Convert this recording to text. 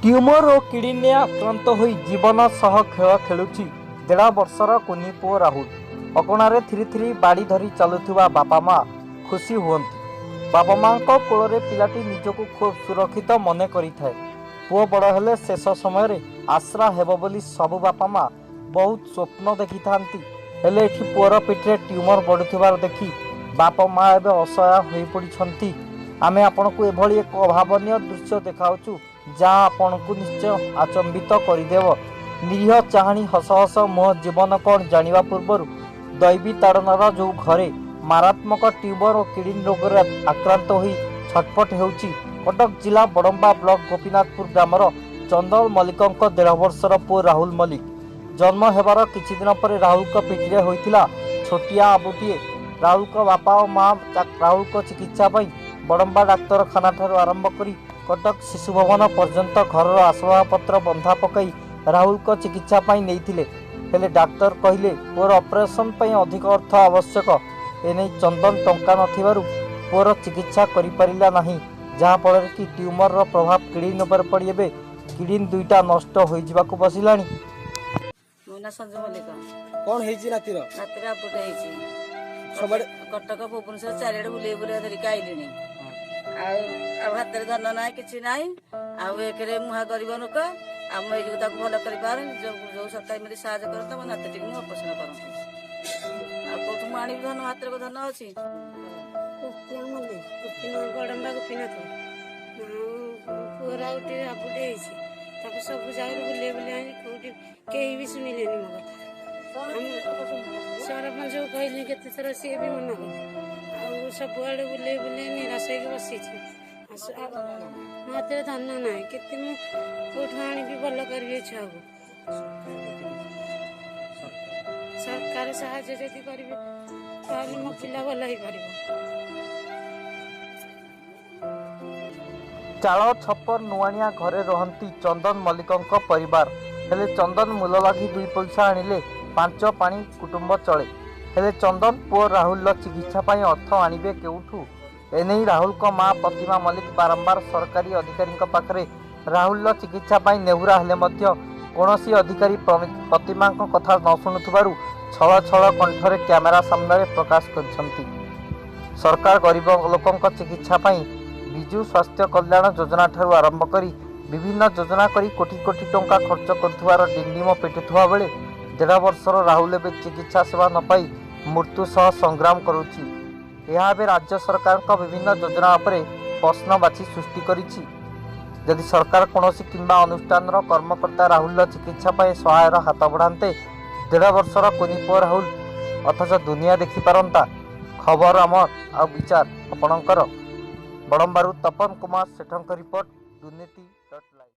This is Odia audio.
ଟ୍ୟୁମର ଓ କିଡନୀରେ ଆକ୍ରାନ୍ତ ହୋଇ ଜୀବନ ସହ ଖେଳ ଖେଳୁଛି 1.5 ବର୍ଷର କୁନି ପୁଅ ରାହୁଲ। ଅଗଣାରେ ଥିରି ଥିରି ବାଡ଼ି ଧରି ଚାଲୁଥିବା ବାପା ମା ଖୁସି ହୁଅନ୍ତି। ବାପା ମାଙ୍କ କୋଳରେ ପିଲାଟି ନିଜକୁ ଖୁବ୍ ସୁରକ୍ଷିତ ମନେ କରିଥାଏ। ପୁଅ ବଡ଼ ହେଲେ ଶେଷ ସମୟରେ ଆଶ୍ରା ହେବ ବୋଲି ସବୁ ବାପା ମା ବହୁତ ସ୍ୱପ୍ନ ଦେଖିଥାନ୍ତି। ହେଲେ ଏଠି ପୁଅର ପିଠିରେ ଟ୍ୟୁମର ବଢ଼ୁଥିବାର ଦେଖି ବାପା ମା ଏବେ ଅସହାୟ ହୋଇପଡ଼ିଛନ୍ତି। ଆମେ ଆପଣଙ୍କୁ ଏଭଳି ଏକ ଅଭାବନୀୟ ଦୃଶ୍ୟ ଦେଖାଉଛୁ, ଯାହା ଆପଣଙ୍କୁ ନିଶ୍ଚୟ ଆଚମ୍ବିତ କରିଦେବ। ନିରୀହ ଚାହାଣୀ, ହସ ହସ ମୁହଁ, ଜୀବନ କ'ଣ ଜାଣିବା ପୂର୍ବରୁ ଦୈବୀ ତାଡ଼ନାର ଯେଉଁ ଘରେ ମାରାତ୍ମକ ଟ୍ୟୁମର ଓ କିଡନୀ ରୋଗରେ ଆକ୍ରାନ୍ତ ହୋଇ ଛଟପଟ ହେଉଛି, କଟକ ଜିଲ୍ଲା ବଡ଼ମ୍ବା ବ୍ଲକ ଗୋପୀନାଥପୁର ଗ୍ରାମର ଚନ୍ଦନ ମଲ୍ଲିକଙ୍କ 1.5 ବର୍ଷର ପୁଅ ରାହୁଲ ମଲ୍ଲିକ। ଜନ୍ମ ହେବାର କିଛି ଦିନ ପରେ ରାହୁଲଙ୍କ ପିଠିରେ ହୋଇଥିଲା ଛୋଟିଆ ଆବୁଟିଏ। ରାହୁଲଙ୍କ ବାପା ଓ ମା ରାହୁଲଙ୍କ ଚିକିତ୍ସା ପାଇଁ ବଡ଼ମ୍ବା ଡାକ୍ତରଖାନାଠାରୁ ଆରମ୍ଭ କରି କଟକ ଶିଶୁ ଭବନ ପର୍ଯ୍ୟନ୍ତ ଘରର ଆସବାବପତ୍ର ବନ୍ଧା ପକାଇ ରାହୁଲଙ୍କ ଚିକିତ୍ସା ପାଇଁ ନେଇଥିଲେ। ହେଲେ ଡାକ୍ତର କହିଲେ ପୁଅର ଅପରେସନ୍ ପାଇଁ ଅଧିକ ଅର୍ଥ ଆବଶ୍ୟକ। ଏନେଇ ଚନ୍ଦନ ଟଙ୍କା ନଥିବାରୁ ପୁଅର ଚିକିତ୍ସା କରିପାରିଲା ନାହିଁ, ଯାହାଫଳରେ କି ଟ୍ୟୁମରର ପ୍ରଭାବ କିଡନୀ ଉପରେ ପଡ଼ି ଏବେ କିଡନୀ ଦୁଇଟା ନଷ୍ଟ ହୋଇଯିବାକୁ ବସିଲାଣି। ମୋ ନାଁ ସଞ୍ଜୁ ମଲ୍ଲିକ। କଣ ହେଇଛି ନାତିର? ନାତିର ଆବୁଟେ ହେଇଛି। ସବୁଆଡେ କଟକ, ଭୁବନେଶ୍ୱର ଚାରିଆଡେ ବୁଲେଇ ବୁଲେଇ ଧରିକି ଆଇଲିଣି। ଆଉ ଆଉ ହାତରେ ଧନ ନାହିଁ, କିଛି ନାହିଁ। ଆଉ ଏକରେ ମୁହା ଗରିବ ଲୋକ, ଆଉ ମୁଁ ଏଇ ତାକୁ ଭଲ କରିପାରୁନି। ଯୋଉ ସରକାର ଏମିତି ସାହାଯ୍ୟ କରନ୍ତୁ, ମୋ ନାତିଟିକୁ ମୁଁ ଅପରେସନ କରନ୍ତୁ। ଆଉ କୋଉଠୁ ମୁଁ ଆଣିବି ଧନ? ହାତରେ କୋଉ ଧନ ଅଛି? ମଲ୍ଲିକ, ଗୋପୀନାଥ, ବଡ଼ମ୍ବା ଗୋପୀନାଥ। ଆଉ ପୁଅର ଆଉ ଗୋଟେ ଆବୁଟେ ହେଇଛି। ତାକୁ ସବୁ ଜାଗାରୁ ବୁଲେଇ ବୁଲେଇ ଆଣି କୋଉଠି କେହି ବି ଶୁଣିଲେନି ମୋ କଥା। ସରପଞ୍ଚକୁ କହିଲି କେତେ ଥର, ସିଏ ବି ମନା କଲେ। ଆଉ ସବୁଆଡ଼େ ବୁଲେଇ ବୁଲେଇ ନିରାଶ ହେଇକି ବସିଛି। ମୋ ହାତରେ ଧନ ନାହିଁ, କେତେ ମୁଁ କୋଉଠୁ ଆଣିବି, ଭଲ କରିବି ଏ ଛୁଆକୁ? ସରକାର ସାହାଯ୍ୟ ଯଦି କରିବେ, ତାହେଲେ ମୋ ପିଲା ଭଲ ହେଇପାରିବ। ଚାଳ ଛପର ନୁଆଣିଆ ଘରେ ରହନ୍ତି ଚନ୍ଦନ ମଲ୍ଲିକଙ୍କ ପରିବାର। ହେଲେ ଚନ୍ଦନ ମୂଲ ଲାଗି 2 ପଇସା ଆଣିଲେ ପାଞ୍ଚ ପାଣି କୁଟୁମ୍ବ ଚଳେ। ହେଲେ ଚନ୍ଦନ ପୁଅ ରାହୁଲର ଚିକିତ୍ସା ପାଇଁ ଅର୍ଥ ଆଣିବେ କେଉଁଠୁ? ଏନେଇ ରାହୁଲଙ୍କ ମା ପ୍ରତିମା ମଲ୍ଲିକ ବାରମ୍ବାର ସରକାରୀ ଅଧିକାରୀଙ୍କ ପାଖରେ ରାହୁଲର ଚିକିତ୍ସା ପାଇଁ ନେହୁରା ହେଲେ ମଧ୍ୟ କୌଣସି ଅଧିକାରୀ ପ୍ରତିମାଙ୍କ କଥା ନ ଶୁଣୁଥିବାରୁ ଛଳ ଛଳ କଣ୍ଠରେ କ୍ୟାମେରା ସାମ୍ନାରେ ପ୍ରକାଶ କରିଛନ୍ତି। ସରକାର ଗରିବ ଲୋକଙ୍କ ଚିକିତ୍ସା ପାଇଁ ବିଜୁ ସ୍ୱାସ୍ଥ୍ୟ କଲ୍ୟାଣ ଯୋଜନା ଠାରୁ ଆରମ୍ଭ କରି ବିଭିନ୍ନ ଯୋଜନା କରି କୋଟି କୋଟି ଟଙ୍କା ଖର୍ଚ୍ଚ କରୁଥିବାର ଡିଣ୍ଡିମ ପିଟୁଥିବା ବେଳେ 1.5 ବର୍ଷର ରାହୁଲ ଏବେ ଚିକିତ୍ସା ସେବା ନ ପାଇ ମୃତ୍ୟୁ ସହ ସଂଗ୍ରାମ କରୁଛି। ଏହା ଏବେ ରାଜ୍ୟ ସରକାରଙ୍କ ବିଭିନ୍ନ ଯୋଜନା ଉପରେ ପ୍ରଶ୍ନବାଚୀ ସୃଷ୍ଟି କରିଛି। ଯଦି ସରକାର କୌଣସି କିମ୍ବା ଅନୁଷ୍ଠାନର କର୍ମକର୍ତ୍ତା ରାହୁଲର ଚିକିତ୍ସା ପାଇଁ ସହାୟର ହାତ ବଢ଼ାନ୍ତେ, 1.5 ବର୍ଷର କୁନି ପୁଅ ରାହୁଲ ଅଥଚ ଦୁନିଆ ଦେଖିପାରନ୍ତା। ଖବର ଆମର, ଆଉ ବିଚାର ଆପଣଙ୍କର। ବଡ଼ମ୍ବାରୁ ତପନ କୁମାର ସେଠଙ୍କ ରିପୋର୍ଟ, ଦୁର୍ନୀତି